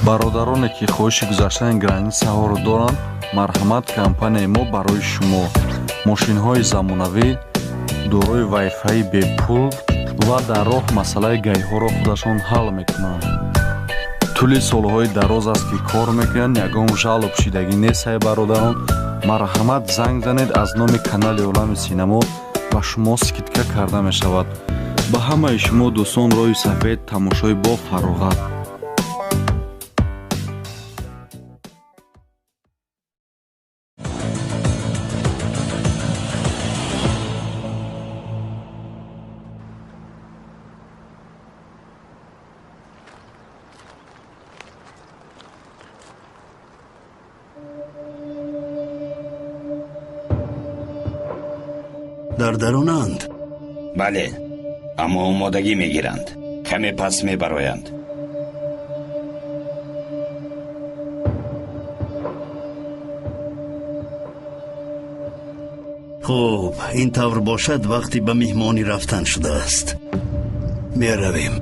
Бародароне ки хоҳиши гузаштани границаҳоро доранд, марҳамат, компанияи мо барои шумо мошинҳои замонавӣ дорои вайфаи бепул ва дар роҳ масъалаи ГАИ-ҳоро худашон ҳал мекунанд. Тӯли солҳои дароз аст, ки кор мекунанд, ягон жалоб шидагӣ нест. Ай бародарон, марҳамат, занг занед, аз номи канали Олами Синамо ба шумо скидка карда мешавад. Ба ҳамаи шумо дӯстон роҳи сафед, тамошои бо фароғат. Дар дарунанд. Бале, аммо омодагӣ мегиранд, каме пас мебароянд. Хуб, ин тавр бошад, вақте ба меҳмонӣ рафтан шудааст. Меравем.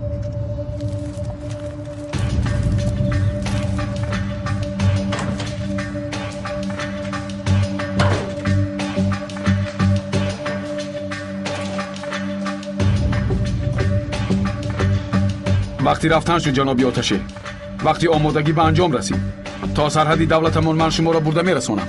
Вақти рафтан шуд, ҷаноби Оташе. Вақти омодагӣ ба анҷом расид. То сарҳади давлатамон ман шуморо бурда мерасонам.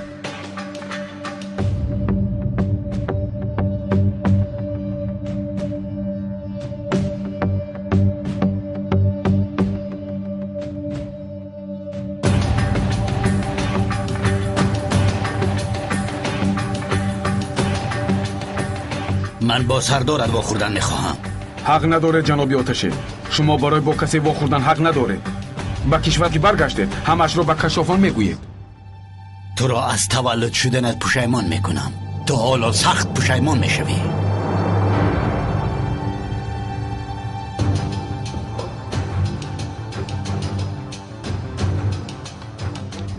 Ман бо сардорат вохӯрдан мехоҳам. Ҳақ надоред, ҷаноби Оташе. Шумо барои бо касе вохӯрдан ҳақ надоред. Ба кишвар ки баргаштед, ҳамаашро ба кашофон мегӯед. Туро аз таваллуд шуданат пушаймон мекунам. Ту ҳоло сахт пушаймон мешавӣ.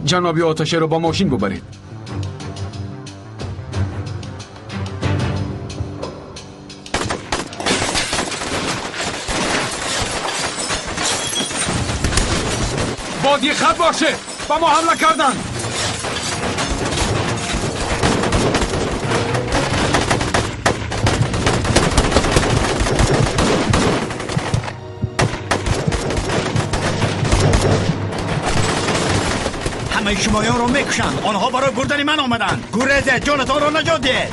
Ҷаноби Оташеро ба мошин бубаред. Бодиққат бошед, ба мо ҳамла карданд. Ҳамаи шумоёнро мекушанд. Онҳо барои бурдани ман омаданд. Гурезед, ҷонатонро наҷот диҳед.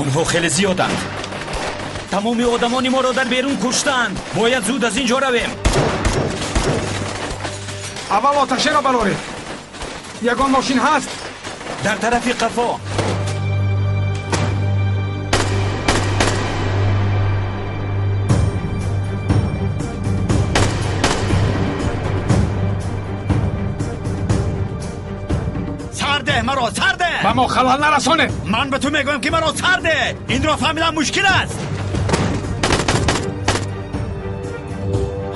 Онҳо хеле зиёданд. Тамоми одамони моро дар берун куштанд. Бояд зуд аз ин ҷо равем. Аввал Оташеро бароред. Ягон мошин ҳаст? Дар тарафи қафо. Сарде, маро сарде! Ба мо халал нарасонед. Ман ба ту мегӯям, ки маро сарде! Инро фаҳмидан мушкил аст.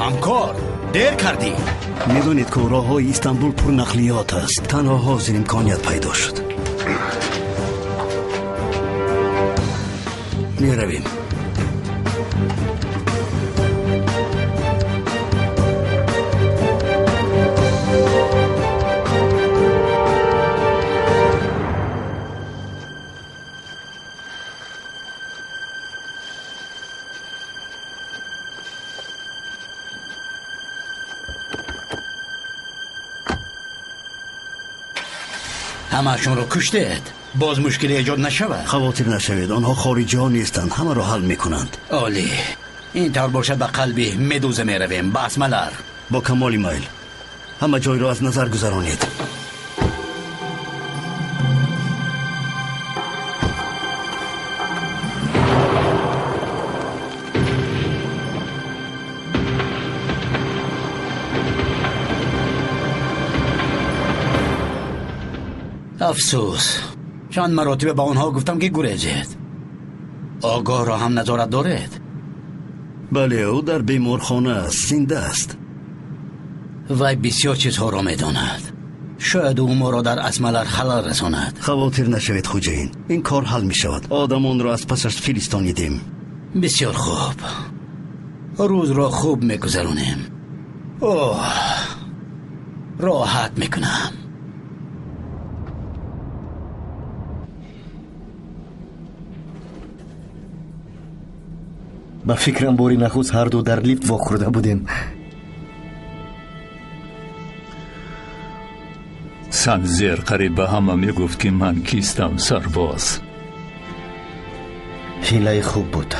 Ҳамкор, дер кардӣ. Медонед, ки роҳҳои Истанбул пурнақлиёт аст. Танҳо ҳозир имконият пайдо шуд. Меравем. Ҳамаашонро куштед. Боз мушкиле эҷод нашавад. Хавотир нашавед, онҳо хориҷиҳо нестанд, ҳамаро ҳал мекунанд. Олӣ. Ин тавр бошад, ба қалби Медуза меравем, ба Асмалар. Бо камоли майл. Ҳама ҷойро аз назар гузаронед. Афсӯс, чанд маротиба ба онҳо гуфтам, ки гурезед. Огоҳро ҳам назорат доред? Бале, ӯ дар беморхона аст, зинда аст. Вай бисёр чизҳоро медонад. Шояд ӯ моро дар Асмалар халал расонад. Хавотир нашавед, хуҷаин, ин кор ҳал мешавад. Одамонро аз пасаш фиристонидем. Бисёр хуб, рӯзро хуб мегузаронем. Оҳ, роҳат мекунам. Ба фикрам, бори нахуст ҳарду дар лифт вохӯрда будем. Санзер қариб ба ҳама мегуфт, ки ман кистам, сарбоз. Ҳилаи хуб буд.